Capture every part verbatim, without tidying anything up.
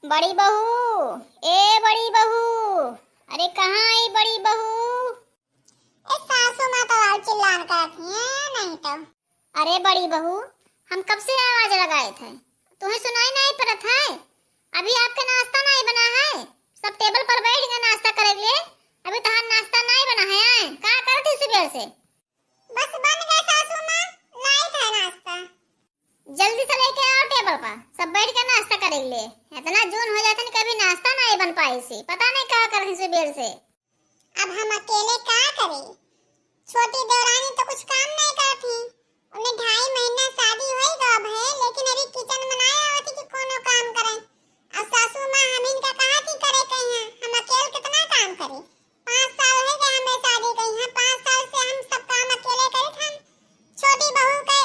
बड़ी बहू, ए बड़ी बहू, अरे कहाँ आई बड़ी बहू? ए सासू माँ तो और चिल्लान करत ही, नहीं तो। अरे बड़ी बहू, हम कब से आवाज लगाए थे, तुम्हें सुनाई नहीं पड़त है? अभी आपके नाश्ता नहीं बना है, सब टेबल पर बैठ गए नाश्ता करे के लिए। अभी तोहार नाश्ता नहीं बना है, आए का करत ही सुबह से? बस बन गए सासू माँ, लाई था नाश्ता। जल्दी से लेके आओ टेबल पर, सब बैठ के नाश्ता करे के लिए। इतना जून हो जाते न, कभी नाश्ता नहीं बन पाई से, पता नहीं का करत ही सुबह से। अब हम अकेले का करे? छोटी देवरानी तो कुछ काम नहीं करत ही। उन्हें ढाई महीना शादी होई गवा भए, लेकिन अभी किचन में ना आवत ही कि कोनो काम करे। अब सासू माँ हम इनका कहा थी करे कहीं, हम अकेले कितना काम करे? पाँच साल हो गए हमें शादी कहीं, पाँच साल से हम सब काम अकेले करे थे। छोटी बहू के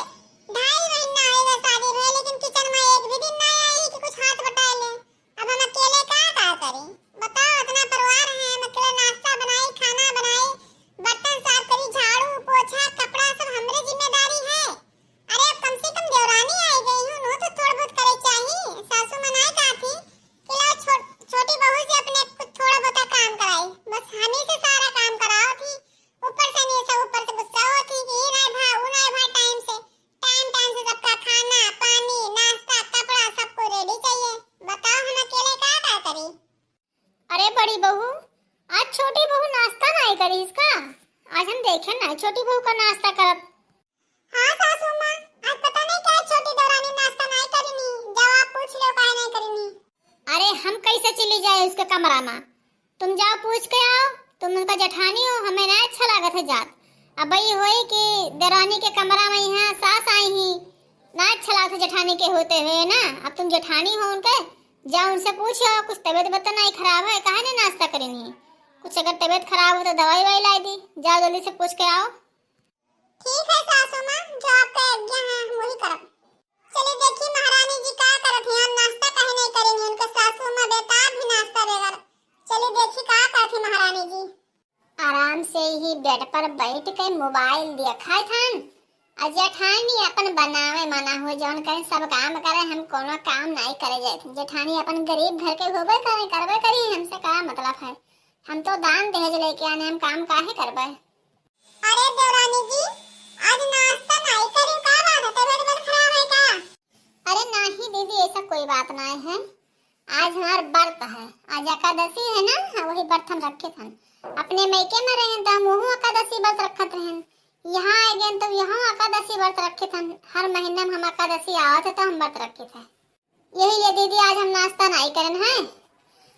ढाई महीना हो गए शादी भए, लेकिन किचन में एक भी दिन ना आई कि कुछ हाथ बटाए ले। अब हम अकेले का का करी? बताओ, इतना परिवार है, हम अकेले नाश्ता बनाई, खाना बनाई, बर्तन साफ करी, झाड़ू, पोछा, कपड़ा सब हमरे जिम्मेदारी है। अरे, अब कम से कम देवरानी आई गई हूँ, नो तो थोड़ा बहुत करे चाहिए। सासू मनाए का थी कि लाओ छो-, छोटी बहू से अपने कुछ थोड़ा बहुत काम कराई, बस हम ही से सारा काम कराओ थी। ऊपर से नहीं सब ऊपर से गुस्सा होती कि ये नहीं भा, वो नहीं भा टाइम से। टाइम टाइम से सबका खाना, पानी, नाश्ता, कपड़ा, सबको रेडी चाहिए। बताओ, हम अकेले का का करी? अरे बड़ी बहू, आज छोटी बहू नाश्ता नहीं करी इसका? आज हम देखे नहीं छोटी बहू का नाश्ता करत। हाँ सासू माँ, आज पता नहीं क्या छोटी देवरानी नाश्ता नहीं करीनी। जाओ आप पूछ लो, काहे नहीं करीनी। अरे हम कैसे चली जाए उसके कमरा में? तुम जाओ पूछ के आओ, तुम उनका जेठानी हो, हमें ना अच्छा लागत है जात। अब ई होई कि देरानी के कमरा में यहाँ सास आई ही, ना अच्छा लागत है जेठानी के होते हुए ना। अब तुम जेठानी हो उनके, जाओ उनसे पूछ आओ, कुछ तबीयत बता नहीं खराब है, काहे नहीं नाश्ता करेनी? कुछ अगर तबीयत खराब हो तो दवाई वाई लाई दी, जाओ जल्दी से पूछ के आओ। ठीक है सासू माँ, जो आपका आज्ञा है हम वही करब। चली देखी महारानी जी का करत हैं, हम नाश्ता काहे नहीं करेंगे, उनके सासू माँ बेताब भी नाश्ता बगैर। चली देखी का करत हैं महारानी जी। आराम से ही बेड पर बैठ के मोबाइल देखत हन। आ जेठानी अपन बनावे मना हो, जौन कहे सब काम करे, हम कोनो काम नहीं करे जाए। जेठानी अपन गरीब घर के होबे करे, करबे करी, हमसे का मतलब है? हम तो दान दहेज लेके आने, हम काम काहे करबे? अरे देवरानी जी, आज नाश्ता नाई करी, का बात है? तबीयत वबीयत खराब है का? अरे नाही दीदी, ऐसा कोई बात नाई है। आज हमार व्रत है, आज एकादशी है ना, हाँ, वही व्रत हम रखे थन। अपने मैके में रहेन तो हम वहू एकादशी व्रत रखत रहेन, यहाँ आ गए तो यहाँ एकादशी व्रत रखे थन। हर महीना में हम एकादशी आवत है तो हम व्रत रखे थे। यही लिए दीदी, आज हम नाश्ता नाई करन है।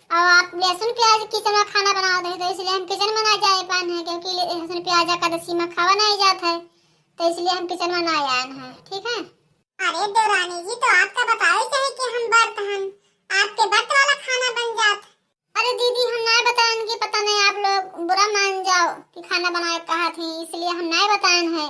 और आप लहसुन प्याज किचन में खाना बनावत है, तो इसलिए हम किचन में ना जाए पान है, क्योंकि लहसुन प्याज एकादशी में खावा नहीं जात है, तो इसलिए हम किचन में ना आयन है। ठीक है। अरे देवरानी जी, तो आपका बतावे चाहे कि हम व्रत हन, आपके व्रत वाला खाना बन जात। अरे दीदी, हम ना बताएन कि पता नहीं आप लोग बुरा मान जाओ कि खाना बनाए कहा थी, इसलिए हम ना बताएन है।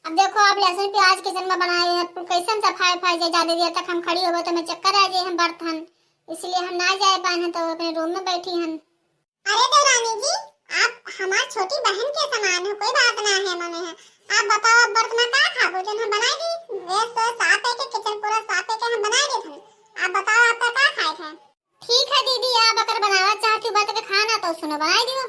अब देखो, आप लहसुन प्याज किचन में बनाए हैं, तो कैसे हम सफाई फफाई जाए? ज्यादा देर तक हम खड़ी होबे तो हमें चक्कर आ जाए, हम व्रत हन, इसलिए हम ना जाए पाए हैं, तो अपने रूम में बैठी हन। अरे देवरानी जी, आप हमार छोटी बहन के समान हो, कोई बात ना है मने है। आप बताओ, अब व्रत में का खाबो, जौन हम बनाई दी? गैस तो साफ है के, किचन पूरा साफ है के, हम बनाई देत हन। आप बताओ, आपका का खाए थे? ठीक है दीदी, आप अगर बनावा चाहती हो व्रत के खाना तो सुनो बनाई दियो।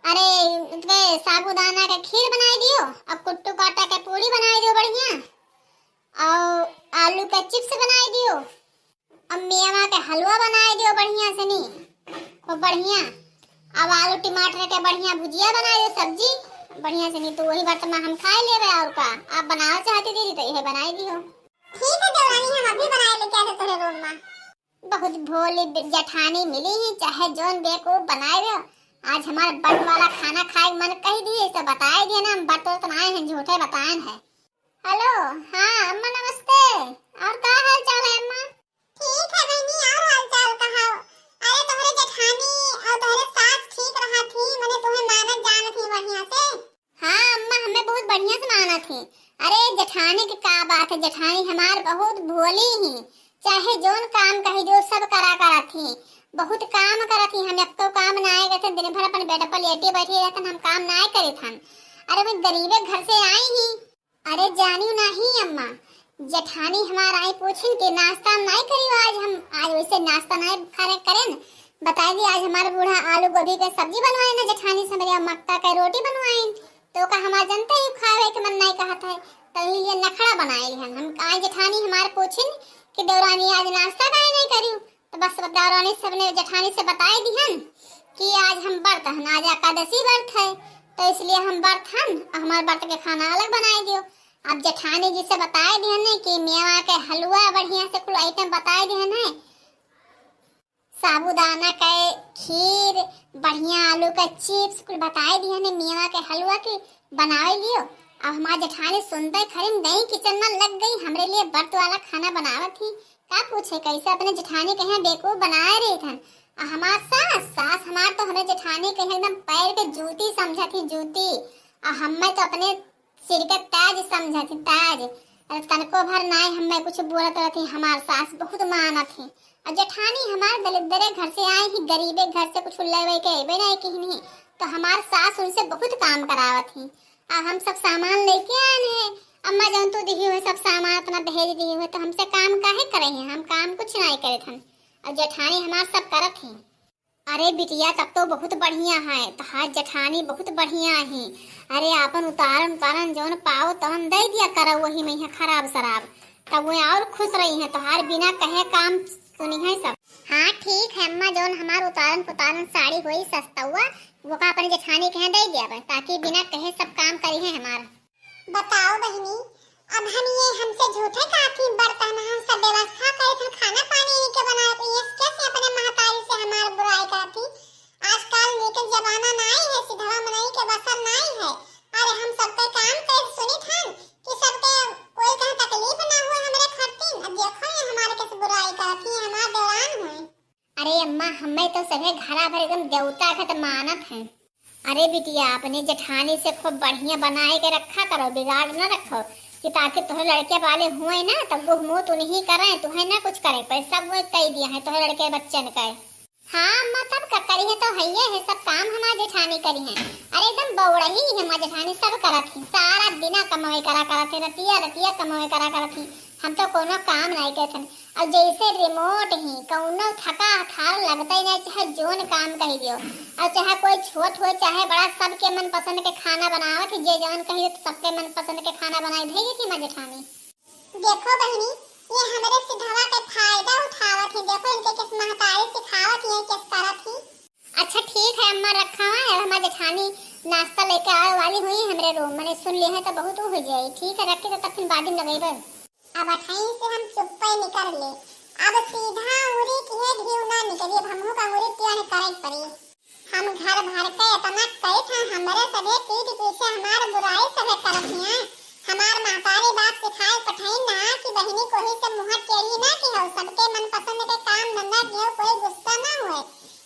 अरे, उसके साबूदाना के खीर बनाई दियो, अब कुट्टू काटा के पूड़ी बनाई दियो बढ़िया, और आलू के चिप्स बनाई दियो, अब मेवा के हलवा बनाई दियो बढ़िया से नी, खूब बढ़िया। अब आलू टमाटर के बढ़िया भुजिया बनाई दियो, सब्जी बढ़िया से नी, तो वही व्रत में हम खाए लेबे। और का आप बनावा चाहती दीदी तो यह बनाई दियो। ठीक है देवरानी, हम अभी बनाए लेके आते तोरे रूम में। बहुत भोली बे-, जेठानी मिली ही, चाहे जौन बेवकूफ बनाए दो। आज हमार व्रत वाला खाना खाए मन कही दिए, तो बताए दिए ना, हम व्रत व्रत बनाए हैं, झूठे बताएन है। हेलो, हाँ अम्मा नमस्ते, और का हाल चाल है अम्मा? ठीक है बहनी, और हाल चाल कहा? अरे तोहरे जेठानी और तोहरे सास ठीक रहा थी, मने तुम्हें मानत जानत थी बढ़िया से। हाँ अम्मा, हमें बहुत बढ़िया से मानत ही। अरे जेठानी के का बात है, जेठानी हमार बहुत भोली ही, चाहे जौन काम कही जो सब करा करत ही, बहुत काम करत ही। हम एको काम ना आए करते, दिन भर अपन बेड पर लेटी बैठी रहतन, हम काम ना आए करीत हन। अरे वो गरीबे घर से आई ही। अरे जानियो नाही अम्मा, जेठानी हमार आई पूछिन कि नाश्ता हम नाई करी आज, हम आज वैसे नाश्ता नाई खाने करेन। बताई दी आज हमार बूढ़ा आलू गोभी के सब्जी बनवाए ना जेठानी से, हमरे मक्का के रोटी बनवाइन। तो का हमार जनते ही खावे के मन नाई कहत है, तो ये नखड़ा बनाए लिहन। हम आज जेठानी हमार पूछिन कि देवरानी आज नाश्ता काहे नाई करी, तो बस देवरानी सबने जेठानी से बताए दिहन कि आज हम व्रत हन, आज एकादशी व्रत है, तो इसलिए हम व्रत हन, हमार व्रत के खाना अलग बनाए दियो। अब जेठानी जी से बताए दिहन है कि मेवा के हलवा बढ़िया से कुल आइटम बताए दिहन है, साबूदाना के खीर, बढ़िया आलू के चिप्स कुल बताए दिहन है, मेवा के हलवा की बनावे लियो। अब हमार जेठानी सुनते खरीन गई किचन में लग गई, हमरे लिए व्रत वाला खाना बनावत ही। का पूछे कैसे अपने जेठानी कहे बेवकूफ बनाए रही थन। आ हमार सास, सास हमार तो हमरे जेठानी कहे एकदम पैर के जूती समझत ही, जूती। आ हमें तो अपने सिर के ताज समझत ही, ताज। अरे तनको भर नाय हमें कुछ बोलत रहती, हमार सास बहुत मानत ही। और जेठानी हमार दलिद्दरे घर से आए ही, गरीबे घर से कुछ लेवे के अबे नाय किहनी, तो हमार सास उनसे बहुत काम करावत ही। आ हम सब सामान लेके आए हैं, अम्मा जौन तू दिही हुए सब सामान अपना दहेज दिही हुए, तो हमसे काम काहे करे हैं, हम काम कुछ नाय करे थन। और जेठानी हमार सब करत ही। अरे बिटिया, तब तो बहुत बढ़िया है, तहार जेठानी बहुत बढ़िया है। अरे आपन उतारन उतारन जौन पाओ तवन दे दिया करो, वही में है खराब शराब, तब वो और खुश रही है, तोहार बिना कहे काम सुनी है सब। हाँ ठीक है अम्मा, जौन हमार उतारन पुतारन साड़ी होई सस्तौआ, वो का अपने जेठानी के यहाँ दे दिया बा, ताकि बिना कहे सब काम करी है हमार। बताओ बहिनी, अब हम ये हमसे झूठे काथी बर्तन हम सब व्यवस्था करे थे, खाना पानी इनके बनावे के, ये कैसे अपने महतारी से हमार बुराई काथी? आजकल लेकिन जमाना नाई है, सिधवा मनई के बसल नाई है। अरे हम सबके काम करे सुनी थन कि सबके कोई कहीं तकलीफ ना हुए हमरे खरतीन। अब देखो ये हमारे कैसे बुराई काथी, हमार दौरान हुए। अरे अम्मा, हमें तो सभे घरा भर एकदम देवता के तो मानत हैं। अरे बिटिया, अपने जेठानी से खूब बढ़िया बनाए के रखा करो, बिगाड़ ना रखो, कि ताकि तोहरे लड़के वाले हुए ना, तब वो मुँह तो नहीं करे, तुहे ना कुछ करे, पर सब वो कह दिया है तोहरे लड़के बच्चन का। हाँ अम्मा, तब का करी है, तो हइये है, सब काम हमार जेठानी करी है। अरे एकदम बौड़ही है हमार जेठानी, सब करत ही, सारा दिना कमाई करा करत ही, रतिया रतिया कमाई करा करत ही। हम तो कोनो काम नहीं करत हन। अब जैसे रिमोट ही, कौनो थका हार लगते ही नहीं, चाहे जोन काम कही दियो, और चाहे कोई छोट हो चाहे बड़ा, सबके मनपसंद के खाना बनावत ही। जे जौन कही तो सबके मनपसंद के खाना बनाई देगी थी हमार जेठानी। देखो बहिनी, ये हमरे सिधवा के फायदा उठावत ही। देखो इनके किस महतारी सिखावत ही, किस करत ही। अच्छा ठीक है अम्मा, रखा है, अब हमार जेठानी नाश्ता लेके आवे वाली हुई हमरे रूम, मैंने सुन लिया है तो बहुत हो जाए। ठीक है, रखी तो तब फिर बाद में लगेबे। अब अठाई से हम चुप्पे निकर ले। अब सीधा अंगुरी किहे घीव ना निकली, अब हमहू का अंगुरी टेढ़ करे पड़ी। हम घर भर के इतना कही था, हमरे सभे पीठ पीछे हमार बुराई सभे करत हियाँ। हमार महतारी बाप सिखाए पठाई ना कि बहिनी कोही से मुँह टेढ़ी ना किहो, सबके मनपसंद के काम धंधा किहो, कोई गुस्सा ना हुए।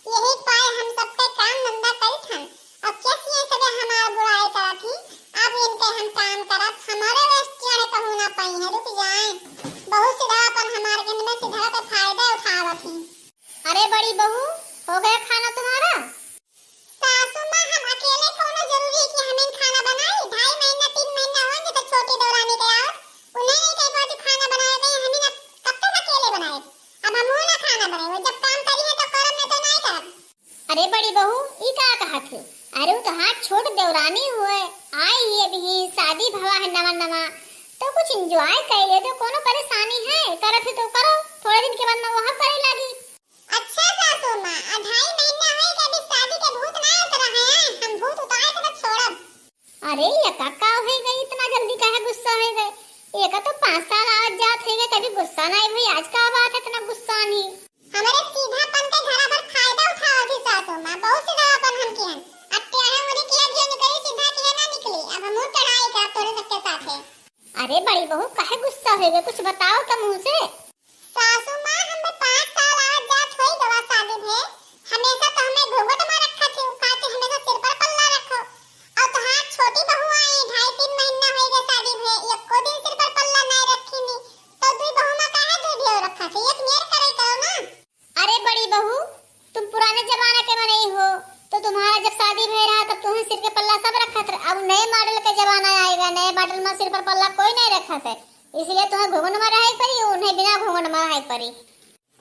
यही पाए हम सबके काम धंधा करी थन। अब कैसे ये सभे हमार बुराई करत ही? अब इनके हम काम करब, हमारे वेस्टियन कहूँ ना पाई है, रुक जाए। बहुत सीधा अपन हमार के में सीधा के फायदा उठावत ही। अरे बड़ी बहू, हो गया खाना तुम्हारा? सासू माँ, हम अकेले कौनो जरूरी है कि हम इन खाना बनाई? ढाई महीना, तीन महीना हो गए तो छोटी देवरानी के आवत, उन्हें नहीं कह पाती खाना बनाए गए, हम इन अब कब तक अकेले बनाए? अब हम ना खाना बनाए, वो जब काम करी है तो करब, नहीं तो नहीं करब। अरे बड़ी बहू, ई का कहत है? अरे वो तो हाँ छोट देवरानी हुए, आई ही अभी शादी भवा है नवा नवा, तो कुछ एंजॉय कर ले, तो कोनो परेशानी है? करत है तो करो, थोड़े दिन के बाद में वो हम करे लागी। अच्छा सासू माँ, अढ़ाई महीना होई के अभी शादी के भूत ना उतरा है, हम भूत उतार के तो छोड़ब। अरे ये का, का हो गई, इतना जल्दी काहे गुस्सा हो गए? ये का तो पाँच साल आवत जात हो गए, कभी गुस्सा नहीं भाई, आज का बात है इतना गुस्सा नहीं? हमारे सीधापन के घरा भर फायदा उठावत ही सासू माँ, बहुत सीधापन हम किहन। अब टेढ़ा मुड़ी किया जो निकली, सीधा किया ना निकली, अब हम चढ़ाई का तोरे सबके साथ है। अरे बड़ी बहू, काहे गुस्सा हो गए, कुछ बताओ तो मुँह से। सासू माँ, हम भी पाँच साल आवत जात होई गवा शादी भे, हमेशा तो हमें घूंघट में रखा थी, उका के हमेशा सिर पर पल्ला रखो। और तोहार छोटी बहू आई, ढाई तीन महीना होई गए शादी भे, एको दिन सिर पर पल्ला नहीं रखी नी, तो दुई बहू माँ काहे दुई ढेर रखा थी, एक मेर करे करो ना। अरे बड़ी बहू, तुम पुराने जमाना के मनई हो, तो तुम्हारा जब शादी भे रहा तब तुम्हें सिर के पल्ला सब रखा था। अब नए मॉडल के जमाना आएगा, नए मॉडल में सिर पर पल्ला कोई नहीं रखा था। इसलिए तुम्हें घुंघट में रहे परी, उन्हें बिना घुंघट में रहे परी।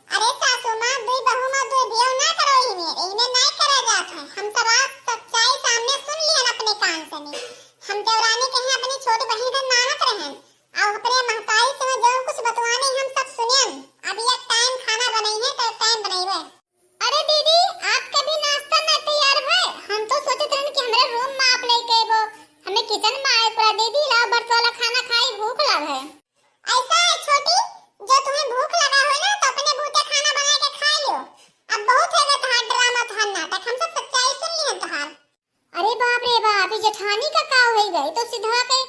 अरे सासू माँ, दुई बहू माँ दुई धियो ना करो, इन्हें, इन्हें नहीं करा जात है। हम सब आज सच्चाई सामने सुन लिहन अपने कान से नहीं। हम देवरानी कहीं अपनी छोटी बहन का मानत रहन, और अपने महतारी से जो कुछ बतवाने हम सब सुनियन। अब ये टाइम खाना बनाई है तो टाइम बनाई है। अरे दीदी, आपका भी नाश्ता ना तैयार है? हम तो सोचत रहन कि हमरे रूम में आप लेके अइबो, हमें किचन में आए पड़ा। दीदी, लाओ बर्तन वाला खाना खाई, भूख लग है। ऐसा है छोटी, जो तुम्हें भूख लगा हो ना तो अपने बूते खाना बना के खा लियो। अब बहुत है तोहार ड्रामा, तोहार नाटक, हम सब सच्चाई सुन लिहन तोहार। अरे बाप रे बाप, ये जेठानी का का हो गई? तो सिधवा के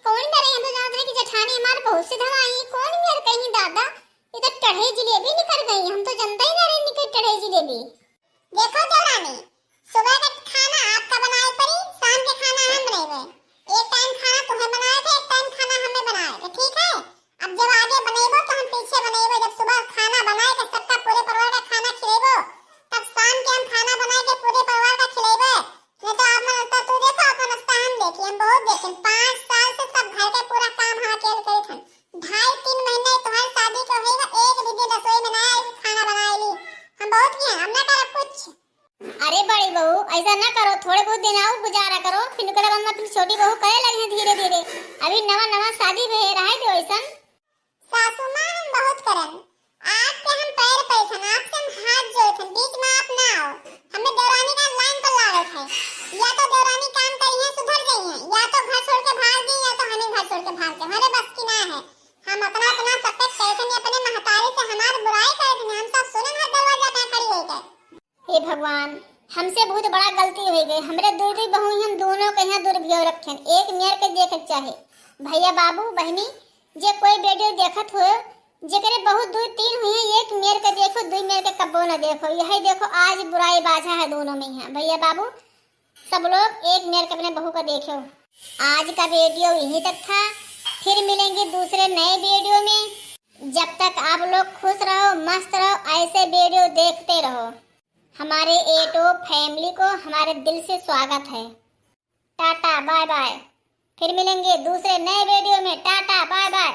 कौन डरे? हम तो जानत रहे कि जेठानी हमार बहुत सिधवा आई, कौन यार कहीं दादा, ये तो टढ़े जिलेबी निकल गई, हम तो जनता ही ना रहे निकल टढ़े जिलेबी। देखो देवरानी, सुबह का खाना आपका बनाए परी, शाम के खाना हम बनाएंगे। एक टाइम खाना तुम्हें बनाए थे, एक टाइम खाना हमें बनाए थे, ठीक है? अब जब आगे बनेबो तो हम पीछे बनेबो। जब सुबह खाना बनाए के सबका पूरे परिवार का खाना खिलेबो, तब शाम के हम खाना बनाए के पूरे परिवार का खिलेबो। नहीं तो आप मन तो तू देखो, अपन रास्ता हम देखी, हम बहुत देखे। पाँच साल से सब घर के पूरा काम हम अकेले करे थे। ढाई तीन महीने तुम्हारी शादी को हुई है, एक भी दिन रसोई में ना आई, खाना बनाए ली। हम बहुत किए, हम ना करब कुछ। अरे बड़ी बहू, ऐसा ना करो, थोड़े बहुत दिन आओ, गुजारा करो, फिर ओकरे बाद में फिर छोटी बहू करे लगे हैं धीरे धीरे। अभी नवा नवा शादी भे, रहे दो ऐसन। सासू माँ, हम बहुत करन, आपके हम पैर पैसन, आपसे हम हाथ जोड़थन, बीच में आप ना आओ। हमें देवरानी का लाइन पर लागत है, या तो देवरानी काम करी है, सुधर गई है, या तो घर छोड़ के भाग गई, या तो हमें घर छोड़ के भाग गए। हमारे बस की ना है, हम अपना अपना सब कुछ करथन, अपने महतारी से हमार बुराई करथन, हम सब सुनन हर दरवाजा पे खड़ी हो गए। हे भगवान, हमसे बहुत बड़ा गलती हो गई। हमरे दुई दुई बहू ही हम दोनों के यहाँ दुर्व्यवहार रखेन, एक मेर के देखे के चाहे। भैया बाबू बहनी, जे कोई वीडियो देखत हो, जेकरे बहू दुई तीन हुई है, एक मेर के देखो, दुई मेर के कब्बो न देखो। यही देखो, आज बुराई बाझा है दोनों में यहाँ। भैया बाबू, सब लोग एक मेर के अपने बहू का देखो। आज का वीडियो यहीं तक था, फिर मिलेंगे दूसरे नए वीडियो में। जब तक आप लोग खुश रहो, मस्त रहो, ऐसे वीडियो देखते रहो। हमारे एटो फैमिली को हमारे दिल से स्वागत है। टाटा बाय बाय, फिर मिलेंगे दूसरे नए वीडियो में। Tata bye bye.